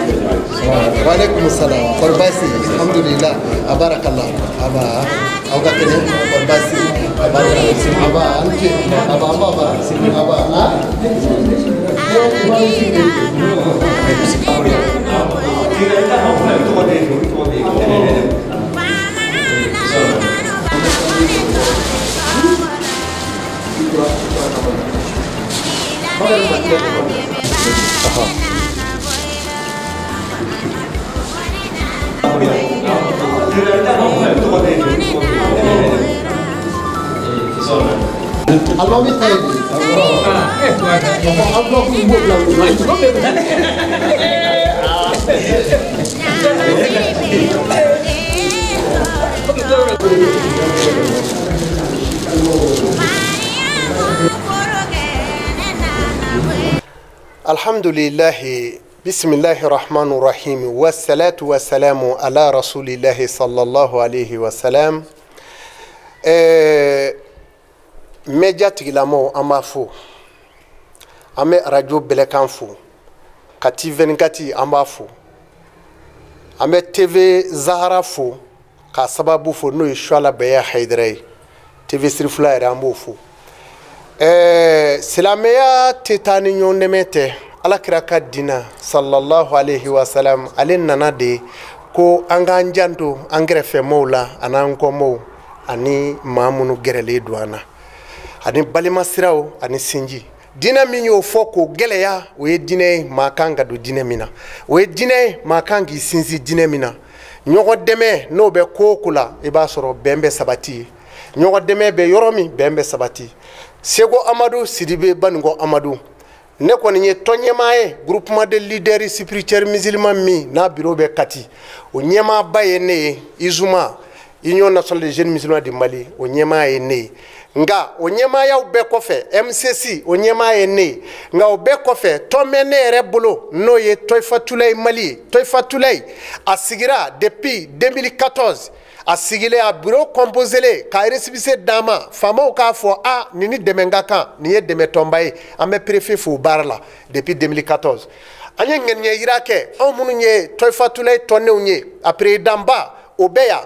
Wa alaikum salam. Kɔri baasi? Alhamdulillah. Abarakallah. Aba, aw ka kɛnɛ? Kɔri baasi? Abarakallah. Aba, an ce. Aba, an b'a bara. Aba, ha? Alhamdulillah, bismillahir rahmanir rahim, wassalatu wassalamu ala rasulillahi sallallahu alayhi wa sallam. Media tigilamɔgɔw, an b'a fo, an bɛ arajo bɛlɛkan fo, Kati 24 an b'a fo, an bɛ TV Zahara fo k'a sababu fo, n'o ye Suala Bɛya Hayidara ye, TV Sirifila yɛrɛ an b'o fo. Silamɛya tɛ taa ni ɲɔgɔn dɛmɛ tɛ. Ala kira ka diinɛ sallallahu alayhi wa sallam, ale nana de ko an k'an janto an kɛrɛfɛmɔgɔw la, an'an kɔmɔgɔw, ani maa minnu gɛrɛlen don an na, ani balimasiraw ani sinji. Diinɛ min y'o fɔ k'o gɛlɛya, o ye diinɛ ye maa kan ka don diinɛ min na, o ye diinɛ ye maa kan k'i sinsin diinɛ min na. Ɲɔgɔn dɛmɛ n'o bɛ ko o ko la, i b'a sɔrɔ bɛn bɛ sabati. Ɲɔgɔn dɛmɛ bɛ yɔrɔ min, bɛn bɛ sabati. Seko Amadu Sidibe Banikɔ Amadu, ne kɔni ye tɔn ɲɛmaa ye, groupement de leaders spirituels musulmans min n'a bureau bɛ Kati, o ɲɛmaaba ye ne ye. Izuma, Union nationale des jeunes musulmans du Mali, o ɲɛmaa ye ne ye. Nka o ɲɛmaayaw bɛɛ kɔfɛ, MCC o ɲɛmaa ye ne ye. Nka o bɛɛ kɔfɛ, tɔn bɛ ne yɛrɛ bolo, n'o ye Tɔyifatulayi Mali ye. Tɔyifatulayi a sigira depuis 2014, a sigilen, a bureau composé ka récépissé d'an ma. Faamaw k'a fɔ a nin ni dɛmɛ ka kan, nin ye dɛmɛ tɔnba ye. An bɛ préfet fo baara la depuis 2014. An ye ŋaniya yira kɛ, anw minnu ye Tɔyifatulayi tɔndenw ye, a président ba o bɛ yan,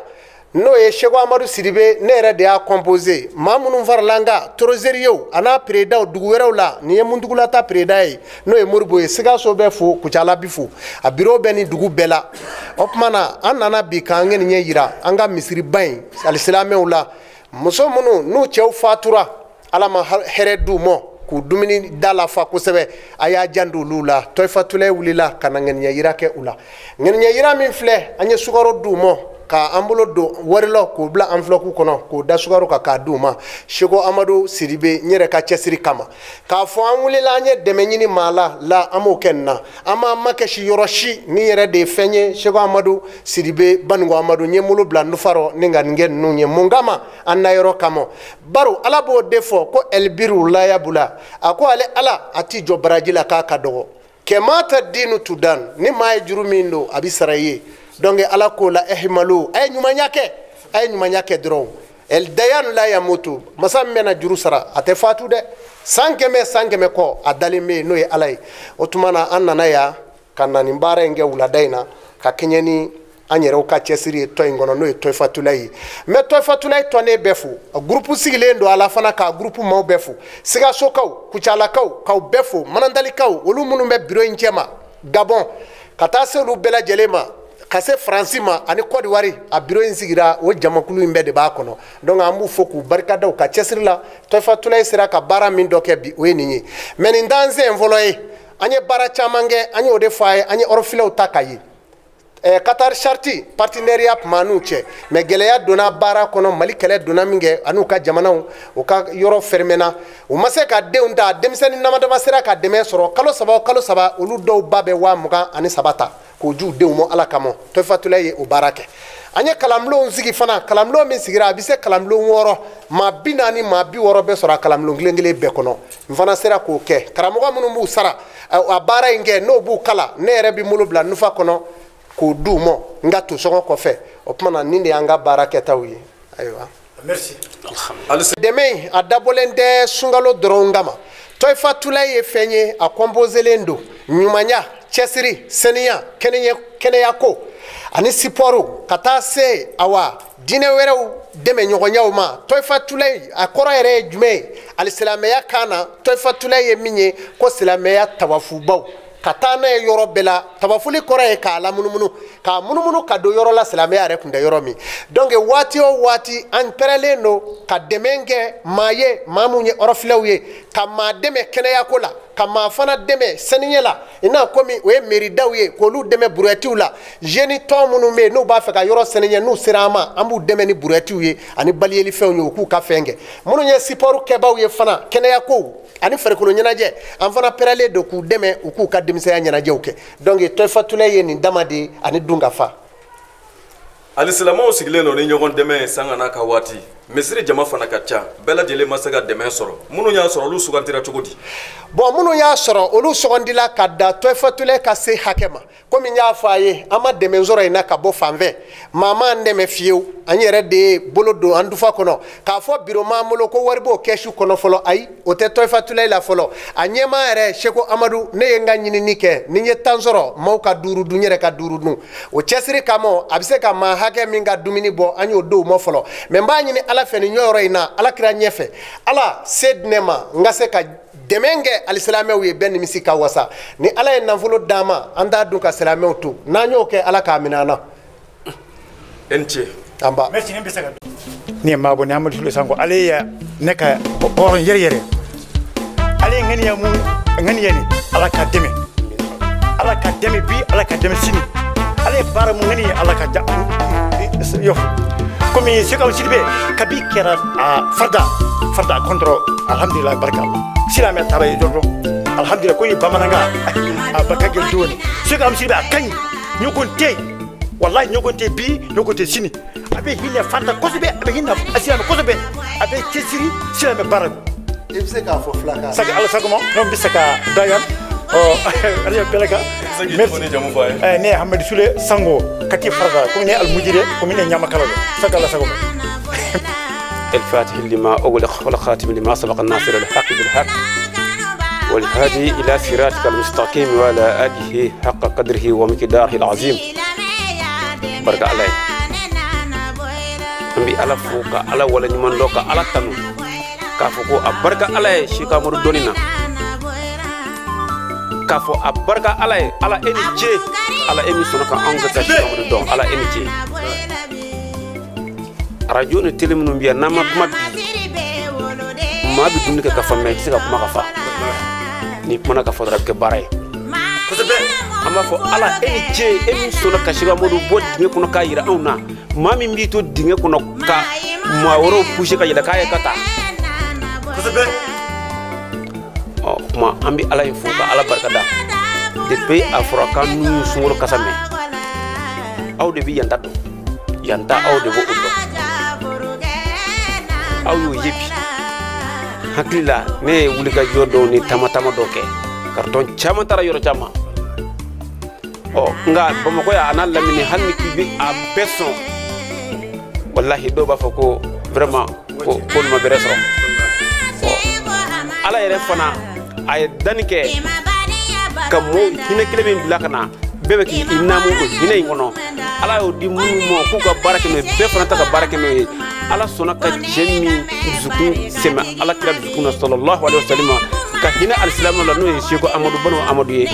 n'o ye Seko Amadu Sidibe, ne yɛrɛ de y'a composé. Maa minnu farala an kan, trésorier a n'a président dugu wɛrɛw la, nin ye Muntugulata président ye, n'o ye Moribo ye. Sikaso bɛ fo, Kucala bi fo, a bureau bɛ nin dugu bɛɛ la. O tuma na, an nana bi k'an ŋaniya yira an ka misiriba in alisilamɛw la, muso minnu n'u cɛw fatura, Ala ma hɛrɛ d'u ma k'u dumuni da la fa kosɛbɛ, a y'a janto olu la. Tɔyifatulayi wulila ka na ŋaniya yira kɛ u la. Ŋaniya yira min filɛ, an ye sukaro d'u ma, k'an bolo don wari la k'o bila enveloppe kɔnɔ, k'o da sukaro kan k'a d'u ma. Seko Amadu Sidibe, n yɛrɛ ka cɛsiri kama, k'a fɔ an wulila, an ye dɛmɛ ɲini maa la la, an m'o kɛ nin na, an m'an makasi yɔrɔ si. Nin yɛrɛ de ye fɛn ye. Seko Amadu Sidibe Banikɔ Amadu, n ye n bolo bila nufa rɔ ni ka nin kɛ ninnu ye. Mun kama? An na yɔrɔ kama. Baro Ala b'o de fɔ ko ɛlibiru layabula, a ko ale Ala a t'i jɔ baraji la k'a ka dɔgɔ. Kɛmɛ ta diinu tudan, ni maa ye juru min don, a bɛ sara i ye. Donc Ala k'o la ehmalu, a ye ɲumanya kɛ, a ye ɲumanya kɛ dɔrɔn. El dayan la yamutu, masa min bɛna juru sara, a tɛ fatu dɛ. San 100, san 100 kɔ, a dalen bɛ yen, n'o ye Ala ye. O tuma na, an nana yan ka na nin baara in kɛ wulada in na, ka kɛɲɛ ni an yɛrɛw ka cɛsiri ye tɔn in kɔnɔ, n'o ye Tɔyifatulayi ye. N bɛ Tɔyifatulayi tɔnden bɛɛ fo. Groupe sigilen don a la fana, k'a groupe maaw bɛɛ fo, Sikasokaw, Kucalakaw, k'aw bɛɛ fo, Manandalikaw, olu minnu bɛ bureau in cɛma, Gabon, ka taa se olu bɛɛ lajɛlen ma, ka se Faransi ma ani Côte d'Ivoire. A bureau in sigira, o jamakulu in bɛɛ de b'a kɔnɔ. Donc an b'u fo k'u barikada u ka cɛsiri la. Tɔyifatulayi sera ka baara min dɔ kɛ bi, o ye nin ye. Mais nin t'an sen fɔlɔ ye, an ye baara caman kɛ, an y'o de fɔ a ye. An ye orphelinw ta ka ye Qatar Charity partenariat tun b'an n'u cɛ, mais gɛlɛya donna baara kɔnɔ. Mali kɛlɛ donna min kɛ, an'u ka jamanaw, u ka yɔrɔ fermena, u ma se ka denw ta. Denmisɛnnin dama dama sera ka dɛmɛ sɔrɔ kalo 3 o kalo 3, olu dɔw ba bɛ 23,000 ta k'o di u denw ma Ala kama. Tɔyifatulayi ye o baara kɛ. An ye kalanbulonw sigi fana. Kalanbulon min sigira, a bɛ se kalanbulon 6, maa 40, maa 60 bɛ sɔrɔ a kalanbulon kelen kelen bɛɛ kɔnɔ. N fana sera k'o kɛ. Karamɔgɔ minnu b'u sara a baara in kɛ, n'o b'u kala, ne yɛrɛ bɛ n bolo bila nufa kɔnɔ k'o d'u ma n ka tosɔngɔ kɔfɛ. O tuma na, nin de y'an ka baara kɛtaw ye. Ayiwa. Merci. Dɛmɛ in, a dabɔlen tɛ sunkalo dɔrɔn kama. Tɔyifatulayi ye fɛn ye, a composélen don ɲumanya. cɛsiri saniya kɛnɛya ko ani sipɔru ka taa se awa diinɛ wɛrɛw dɛmɛ ɲɔgɔnyaw ma. Tɔyifatulayi a kɔrɔ yɛrɛ ye jumɛn ye? Alisilamɛya kan na tɔyifatulayi ye min ye ko silamɛya tawafubaw ka taa n'a ye yɔrɔ bɛɛ la. Tabafuli kɔrɔ ye k'a lamunumunu, k'a munumunu ka don yɔrɔ la silamɛya yɛrɛ tun tɛ yɔrɔ min. Donc waati o waati an pɛrɛlen don ka dɛmɛ kɛ maa ye, maa mun ye ɔrɔfilaw ye, ka maa dɛmɛ kɛnɛyako la, ka maa fana dɛmɛ saniya la, i n'a komi o ye meridaw ye k'olu dɛmɛ burɛtiw la. Jeunes tɔn minnu bɛ yen n'u b'a fɛ ka yɔrɔ saniya, n'u sera an ma, an b'u dɛmɛ ni burɛtiw ye ani baliyelifɛnw ye u k'u ka fɛn kɛ. Minnu ye sipɔru kɛbaaw ye fana, kɛnɛyako ani farikolo ɲɛnajɛ, an fana pɛrɛlen don k'u dɛmɛ u k'u ka denmisɛnya ɲɛnajɛw kɛ. Donc Tɔyifatulayi ye nin dama de ye ani dunkafa. Alisilamɛw sigilen don ni ɲɔgɔn dɛmɛ ye sanga n'a ka waati. Misiri jama fana ka ca, bɛɛ lajɛlen ma se ka dɛmɛ sɔrɔ. Minnu y'a sɔrɔ olu sugandira cogo di? Bon, minnu y'a sɔrɔ olu sugandila ka da Tɔyifatulayi ka se hakɛ ma. Komi n y'a fɔ a ye, an ma dɛmɛ sɔrɔ in na ka bɔ fan fɛ, maa m'an dɛmɛ fiyewu, an yɛrɛ de ye bolo don an dufa kɔnɔ k'a fɔ biro m'an bolo ko wari b'o kɛsu kɔnɔ fɔlɔ. Ayi, o tɛ Tɔyifatulayi la fɔlɔ. A ɲɛmaa yɛrɛ Seko Amadu, ne ye n ka ɲinini kɛ, ni n ye tan sɔrɔ maaw ka 5 dun, n yɛrɛ ka 5 dun. O cɛsiri kama a bɛ se ka maa hakɛ min ka dumuni bɔ, an y'o d'o ma fɔlɔ. Mɛ n b'a ɲini Ala fɛ nin yɔrɔ in na, Ala kira ɲɛfɛ, Ala se di ne ma n ka se ka dɛmɛ kɛ alisilamɛw ye bɛɛ nimisi ka wasa. Ni Ala ye nafolo d'an ma, an t'a dun ka silamɛw to. N'an y'o kɛ, Ala k'a minɛ an na. E ni ce. An ba. Merci, ne bɛ se ka ne ye maabɔ ni Amadu Sule Sanko, ale ye ne ka hɔrɔn yɛrɛ yɛrɛ. Ale ye ŋaniya mun ŋaniya ni Ala ka dɛmɛ, Ala ka dɛmɛ bi, Ala ka dɛmɛ sini. Ale ye baara mun ŋaniya, Ala ka ja yo. Komi Seko Sidibe kabi kɛra a farda farda contre, alhamdulillah barika Allah. Silamɛ taara ye dɔrɔn, alhamdulillah ko ni bamanankan a barika gɛlɛn dɔɔni. Seko Sidibe a ka ɲi, ɲɔgɔn tɛ yen, wallahi ɲɔgɔn tɛ bi, ɲɔgɔn tɛ sini. A bɛ hinɛ fanta kosɛbɛ, a bɛ hinɛ silamɛ kosɛbɛ, a bɛ cɛsiri silamɛ baara. I bɛ se k'a fɔ filakan. Saki Ala sago ma, n'o bɛ se ka da yan. Ala bɛɛ ka. Merci. Ne ye Hamadi Sule Sango kati farda, komi ne almujire, komi ne ɲamakala don. Saki Ala sago ma. الفاتح لما أغلق والخاتم لما سبق الناصر الحق بالحق والهادي إلى صراطك المستقيم وعلى آله حق قدره ومقداره العظيم. بركة الله. أمي على فوق على ولا نمان لوك على تنو كافوكو أبركة الله شيكا مردونينا كافو أبركة الله على إني جي على إني سنك أنك شيكا مردون على إني جي. Radio ni télé minnu bɛ yan n'an ma kuma bi maa bɛ dumuni kɛ ka fa mɛ i tɛ se ka kuma ka fa n'i kumana ka fa dɔrɔn a bɛ kɛ baara ye. Kosɛbɛ. An b'a fɔ Ala e ni ce e min sɔnna ka Seko Amadu bɔ dingɛ kɔnɔ k'a yira anw na, maa min b'i to dingɛ kɔnɔ ka maa wɛrɛw pousser ka yɛlɛ k'a ye ka taa. Kosɛbɛ. Ɔ o tuma an bɛ Ala in fo ka Ala barika da. Depuis a fɔra k'an nun sunkalo kasa mɛn, aw de bɛ yan ta dɔn, yan ta aw de b'o dɔn. Aw y'o ye bi hakili la ne ye wulikajɔ dɔw ni taama-taama dɔw kɛ, karitɔn caman taara yɔrɔ caman. Ɔ nka Bamakɔ yan a n'a lamini hali ni k'i bɛ a bɛɛ sɔn, walahi dɔw b'a fɔ ko vraiment ko k'olu ma bɛrɛ sɔrɔ. Ɔ Ala yɛrɛ fana a ye danni kɛ ka mɔɔw hinɛ kelen min bila ka na, bɛɛ bɛ k'i naamu o hinɛ in kɔnɔ. Ala y'o di minnu ma k'u ka baara kɛ n'o ye, bɛɛ fana ta ka baara kɛ n'o ye. Ala sɔnna ka cɛ min dusukun sɛmɛ Ala kira dusukun na sallallahu alaihi wasallam ka hinɛ alisilamɛw la n'o ye Seko Amadu Bano Amadu ye.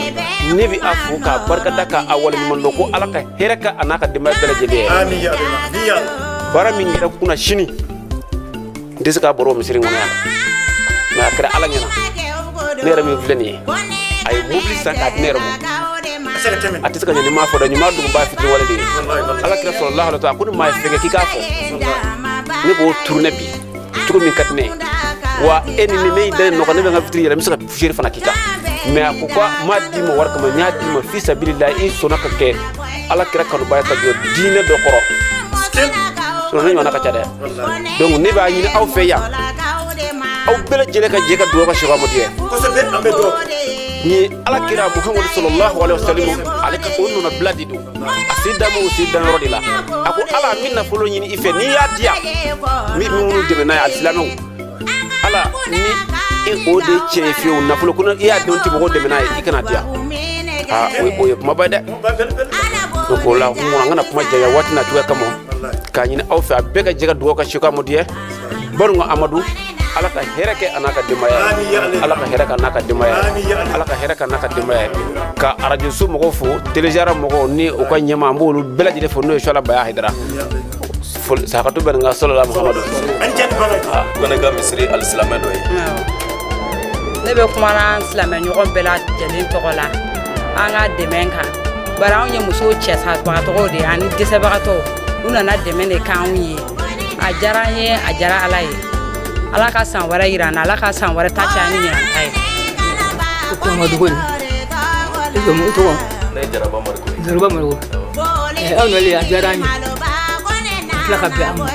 Ne bɛ a fo k'a barikada k'a waleɲuman dɔn ko Ala ka hɛrɛ kɛ a n'a ka denbaya bɛɛ lajɛlen ye. Amin ya Allah. Baara min kɛra kunna sini n tɛ se k'a baro misiri kɔnɔ yan, mɛ a kɛra Ala ɲɛna. Ne yɛrɛ min filɛ nin ye, a ye mobili san k'a di ne yɛrɛ ma. A tɛ se ka ɲɛ ni m'a fɔ dɛ, ɲuman dugu b'a fitiri wale de ye. Ala kira sallallahu alaihi wa sallam a ko ni maa ye fɛn kɛ k'i k'a fɔ. Ne b'o tourner bi cogo min ka di ne ye. Wa e ni ne y'i da ne nɔ kan, ne bɛ n ka fitiri yɛlɛ, n bɛ se ka poussière fana k'i kan. Mɛ a ko ko n m'a d'i ma wari kama, n y'a d'i ma fi sabilillah, i sɔnna ka kɛ Ala kira kanuba ye ka jɔ diinɛ dɔ kɔrɔ. Sinon ne ɲɔgɔnna ka ca dɛ. Donc ne b'a ɲini aw fɛ yan, aw bɛɛ lajɛlen ka jɛ ka dugawu kɛ Seko Amadu ye. Kosɛbɛ, an bɛ dugawu kɛ. Ni Ala kira Muhamadu sallallahu alaihi wasallam ale ka o nɔnɔ bila de don. A se da ma o se danyɔrɔ de la. A ko Ala n bɛ nafolo ɲini i fɛ, n'i y'a di yan, n bɛ minnu dɛmɛ n'a ye alisilamɛw. Ala ni e o de ye tiɲɛ ye fiyewu, nafolo ko i y'a dɔn tɛ mɔgɔw dɛmɛ n'a ye, i kana di yan. O ye kumaba ye dɛ. Donc o la hukumu kɔnɔ an kana kuma janya waati n'a cogoya kama k'a ɲini aw fɛ a bɛɛ ka jɛ ka dugawu ka Seku Amadu ye Baronkɔ Amadu Ala ka hɛrɛ kɛ a n'a ka denbaya ye Ala ka hɛrɛ kɛ a n'a ka denbaya ye Ala ka hɛrɛ kɛ a n'a ka denbaya ye ka arajoso mɔgɔw fo Télé mɔgɔw ni u ka ɲɛmaa an b'olu bɛɛ lajɛlen fo n'o ye Suwala Baya Hayidara sakatu bɛ nin ka sɔlɔla Muhamadu. Ko ne ka misiri alisilamɛ dɔ ye. Ne bɛ kuma na silamɛ ɲɔgɔn bɛɛ lajɛlen tɔgɔ la an ka dɛmɛ kan bari anw ye musow cɛsabagatɔw de ye ani dɛsɛbagatɔw u nana dɛmɛ de k'anw ye a diyara an ye a diyara Ala ye Ala ka san wɛrɛ yira an na Ala ka san wɛrɛ ta caya ni ɲinan ta ye. Ko Amadu ko e jamu i tɔgɔ? Ne ye Jaraba Mariko ye. Jaraba Mariko. Aw nalen a diyara an ye a tila ka bɛn an ma a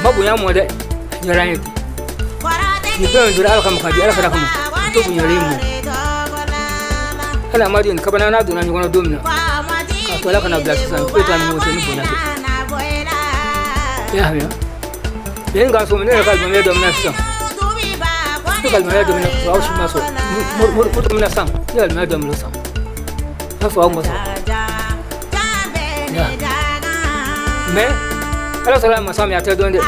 ma bonya an ma dɛ a diyara an ye. Nin fɛn in donna Ala kama ka di Ala fana kama o to bonyalen ma. Hali Amadu nin kabana n'a donna ɲɔgɔn na don min na k'a to Ala kana bila sisan foyi t'an ni ɲɔgɔn cɛ ni bonya tɛ. I y'a faamuya? Yanni k'a sɔrɔ ne yɛrɛ ka alimamiya daminɛ sisan ne ka alimamiya daminɛ ka sɔrɔ aw si ma sɔrɔ moto min na sisan ne ka alimamiya daminɛ sisan n'a sɔrɔ aw ma sɔrɔ. Mais Ala sɔrɔ a masa min a tɛ dɔn dɛ a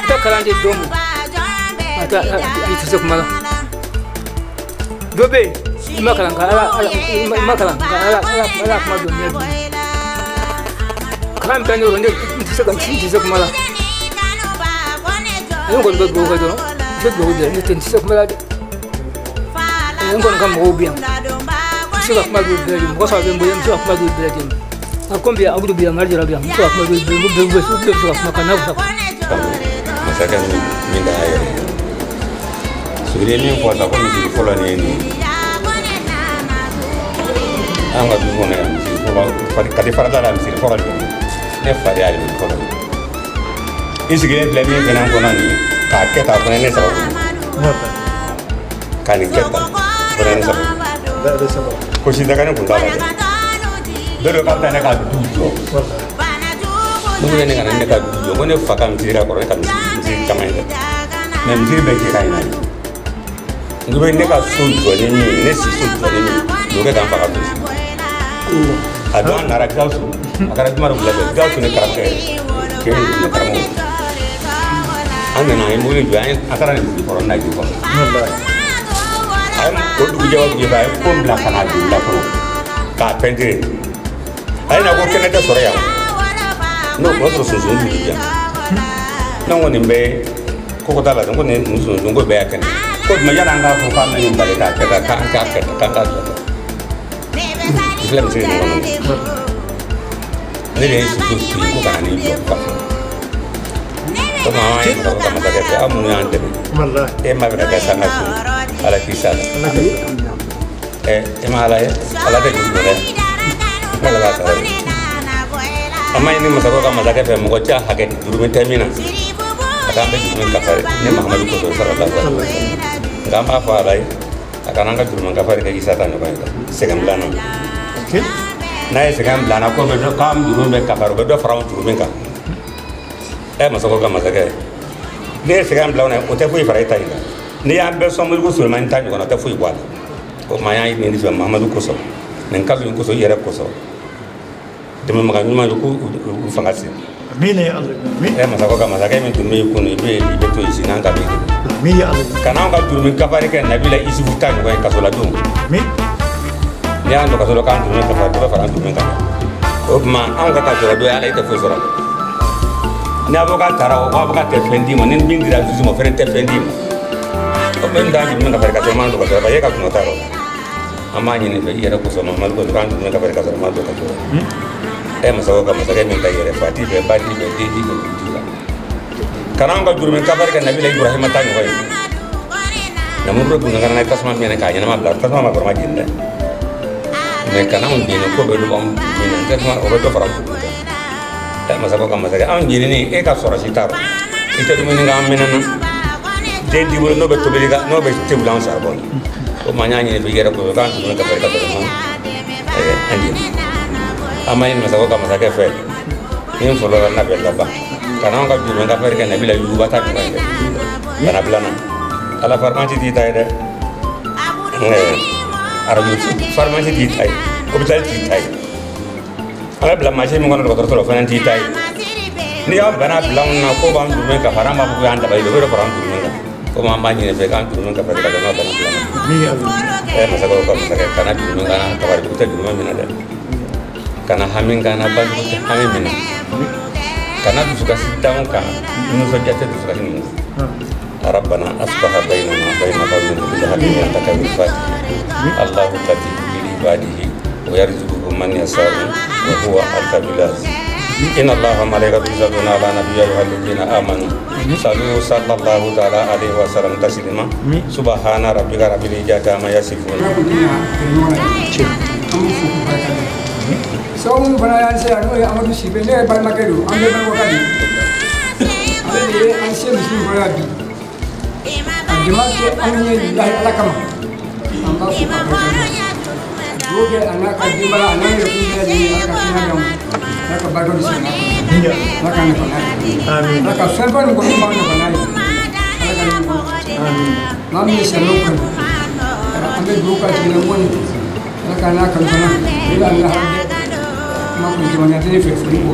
tɛ kalan di dɔn ma a tɛ i tɛ se kuma la dɔ bɛ yen i ma kalan ka Ala i ma kalan ka Ala Ala kuma don ne kalan bɛɛ ne yɔrɔ ne tɛ se ka n tɛ se kuma la. Ne kɔni bɛ dugawu kɛ dɔrɔn n tɛ dugawu kɛ ne tɛ n tɛ se kuma la dɛ n kɔni ka mɔgɔw bɛ yan n bɛ se ka kuma d'u bɛɛ lajɛlen mɔgɔ saba bɛ n bolo n bɛ se ka kuma d'u bɛɛ lajɛlen ma komi bi Abudu bɛ yan Mari Jara bɛ yan n bɛ se ka kuma d'u bɛɛ bɛɛ bɛ se ka kuma ka n'a fisa. Masakɛ min da yɛrɛ ye Sori ye min fɔ sa ko misiri fɔlɔ nin ye nin ye an ka du kɔnɔ yan misiri fɔlɔ Kati farada la misiri fɔlɔ de ne fa de y'ale fɔlɔ ye. I sigilen filɛ min fana kɔnɔ nin ye k'a kɛ tan fana ne sababu ye ka nin kɛ tan fana ne sababu ye ko si dagani kun t'a la dɛ dɔ de k'a bɛ taa ne ka du jɔ ne ko ne ka na ne ka du jɔ ko ne fa ka misiri ka kɔrɔ ne ka misiri caman ye dɛ mɛ misiri bɛɛ cɛ ka ɲi na ye n ko bɛ ne ka so jɔ ni min ye ne si so jɔ ni min ye o kɛ k'an fa ka so sigi a don an nana Gawusu a kɛra juma dɔ wula fɛ Gawusu ni karamɔgɔ kɛ ne karamɔgɔ an nana an ye mobili jɔ an taara nin misiri kɔrɔ na ju kɔnɔ a ye o dugujɛ o dugujɛ a ye ko bila ka na dugu la kɔnɔ k'a pɛntiri a ye na ko kɛnɛ tɛ sɔrɔ yan n'o o y'a sɔrɔ sunsun bɛ yan ne ko nin bɛɛ koko t'a la ko nin sunsun ko bɛɛ y'a kɛnɛ ko tuma yanni an k'a fɔ k'an bɛ nin bali k'a kɛ tan k'an k'a kɛ tan k'an k'a jɔ tan i filɛ misiri nin kɔnɔ ne de ye soso sigi ko ka na nin jɔ ka fɔ komi an ye mɔgɔ ka masakɛ fɛ aw minnu y'an dɛmɛ e ma fɛ ka kɛ sanga su Ala k'i sa la ɛ e ma Ala ye Ala tɛ juru don dɛ Ala b'a sara de an ma ɲini masakɛ ka masakɛ fɛ mɔgɔ tɛ hakɛ jurumi tɛ min na a k'an bɛ jurumi kafari ne Mahamadu kosɔn sallallahu alaihi wa sallam nka an b'a fɔ Ala ye a kana an ka jurumi kafari kɛ Isa ta ɲɔgɔn ye dɛ sɛgɛn bila na n'a ye sɛgɛn bila na ko bɛ k'an jurumi bɛ kafari o bɛ dɔ fara anw jurumi kan. Ɛ masakɛ ka masakɛ ne ye sɛgɛn bila o na o tɛ foyi fara e ta in kan n'i y'an bɛɛ sɔn moriku Solomani ta ɲɔgɔn na o tɛ foyi bɔ a la o tuma an y'a ɲini fɛ Mahamadu kosɔn nin kalo in kosɔn i yɛrɛ kosɔn dɛmɛbaga ɲuman ye k'u fanga se. Ɛ masakɛ ka masakɛ min tun bɛ yen kunun i bɛ to yen sini an ka bɛ yen ka n'anw ka jurumi kafari kɛ Nabila Isufu ta ɲɔgɔn ye kaso la don n'i y'an don kaso la k'an jurumi kafari dɔ bɛ fara an jurumi kan o tuma anw ka jɔrɔ dɔ ye Ala e tɛ foyi sɔrɔ a la. Ni avocat taara o avocat tɛ fɛn d'i ma ni min dira juge ma o fana tɛ fɛn d'i ma o bɛ taa jurumi kafari ka sɔrɔ man don ka sɔrɔ e ka kunna t'a rɔ an b'a ɲini fɛ i yɛrɛ kosɔn Mamadu kosɔn k'an jurumi kafari ka sɔrɔ man don ka sɔrɔ ɛ masakɛ ka masakɛ min ta yɛrɛ fa t'i fɛ ba t'i fɛ den t'i fɛ dugu t'i la kana anw ka jurumi kafari kɛ Nabila Ibrahima ta ɲɔgɔn ye Namuru kun ka na tasuma minɛ k'a ɲɛnama bila tasuma ma kɔrɔma jeni dɛ mɛ kana anw jeni ko bɛ don anw jeni tasuma o bɛ dɔ fara anw kan. Masakɛ ka masakɛ anw jenini e ka sɔrɔ si t'a rɔ i tɛ dumuni k'an minɛ na den t'i bolo n'o bɛ tobili kan n'o bɛ tebili an saribɔn na o tuma an y'a ɲini f'i yɛrɛ kosɔn k'an jurumi kafari ka sɔrɔ ma an jeni an b'a ɲini masakɛ ka masakɛ fɛ ni fɔlɔ la n'a bɛ laban ka n'anw ka jurumi kafari kɛ Nabila Yuguba ta ɲɔgɔn ye dɛ bana bila na Ala fariman ti t'i ta ye dɛ Arajo pharmacie t'i ta ye, hôpital t'i ta ye. Ala bila marché min kɔnɔ dɔgɔtɔrɔso la o fana t'i ta ye. N'i y'an bana bila anw na ko b'an jurumɛ ka fara an b'a fɔ ko y'an dabali de o yɛrɛ fara an jurumɛ kan. Komi an b'a ɲini fɛ k'an jurumɛ ka fara ka bana bila an na. Masakɛw ka masakɛ kana jurumɛ kana kabari jugu tɛ jurumɛ minɛ dɛ. Kana hami kana bajugu tɛ hami minɛ. Kana dusukasi d'anw kan nisɔndiya tɛ dusukasi ninnu. ربنا أصبح بيننا وبين قومنا بالحق وأنت خير الفاتحين. الله لطيف بعباده ويرزقه من يشاء وهو القوي العزيز. إن الله وملائكته يصلون على النبي يا أيها الذين آمنوا صلوا صلى الله تعالى عليه وسلم تسليما. سبحان ربك رب العزة عما يصفون. Sababu min fana y'an se yan n'o ye Amadu Sidibe ne ye balimakɛ don an bɛɛ balimakɛ de ale de ye an se misi in kɔrɔ yan bi a dɛmɛ kɛ anw ye lilahi Ala kama an b'a fo k'a barika da dugawu kɛ a n'a ka denbaya a n'an yɛrɛ kun bɛɛ lajɛlen Ala ka kɛnɛya d'anw ma Ala ka barika don silamɛya kɔnɔ Ala k'an nafa n'a ye Ala ka fɛn fɛn nin kɔni b'an nafa n'a ye Ala ka nafa maa min ye silamɛw kanu an bɛ dugawu k'a tigilamɔgɔ ye Ala k'an n'a kanu fana o de la an bɛ ma kun jamana tɛ ne fɛ foli kɔ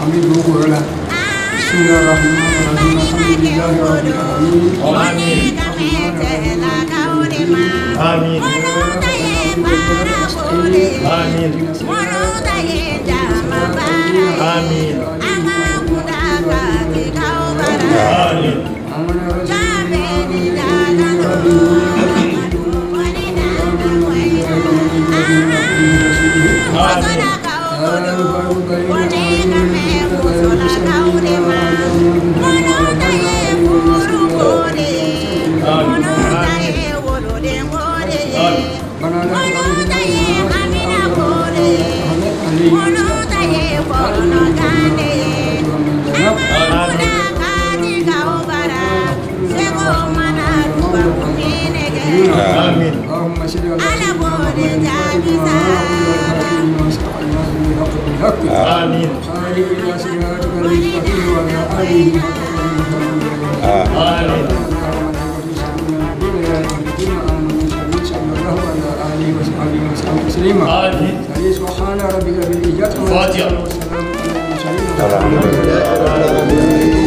an bɛ dugawu k'o yɔrɔ la. Bismillahirrahmanirrahim. Alhamdulillahi rabbil alamin. Amin. Amin. Amin. Amin. Amin. Amin. آمين. سبحان ربك رب العزة. الحمد لله.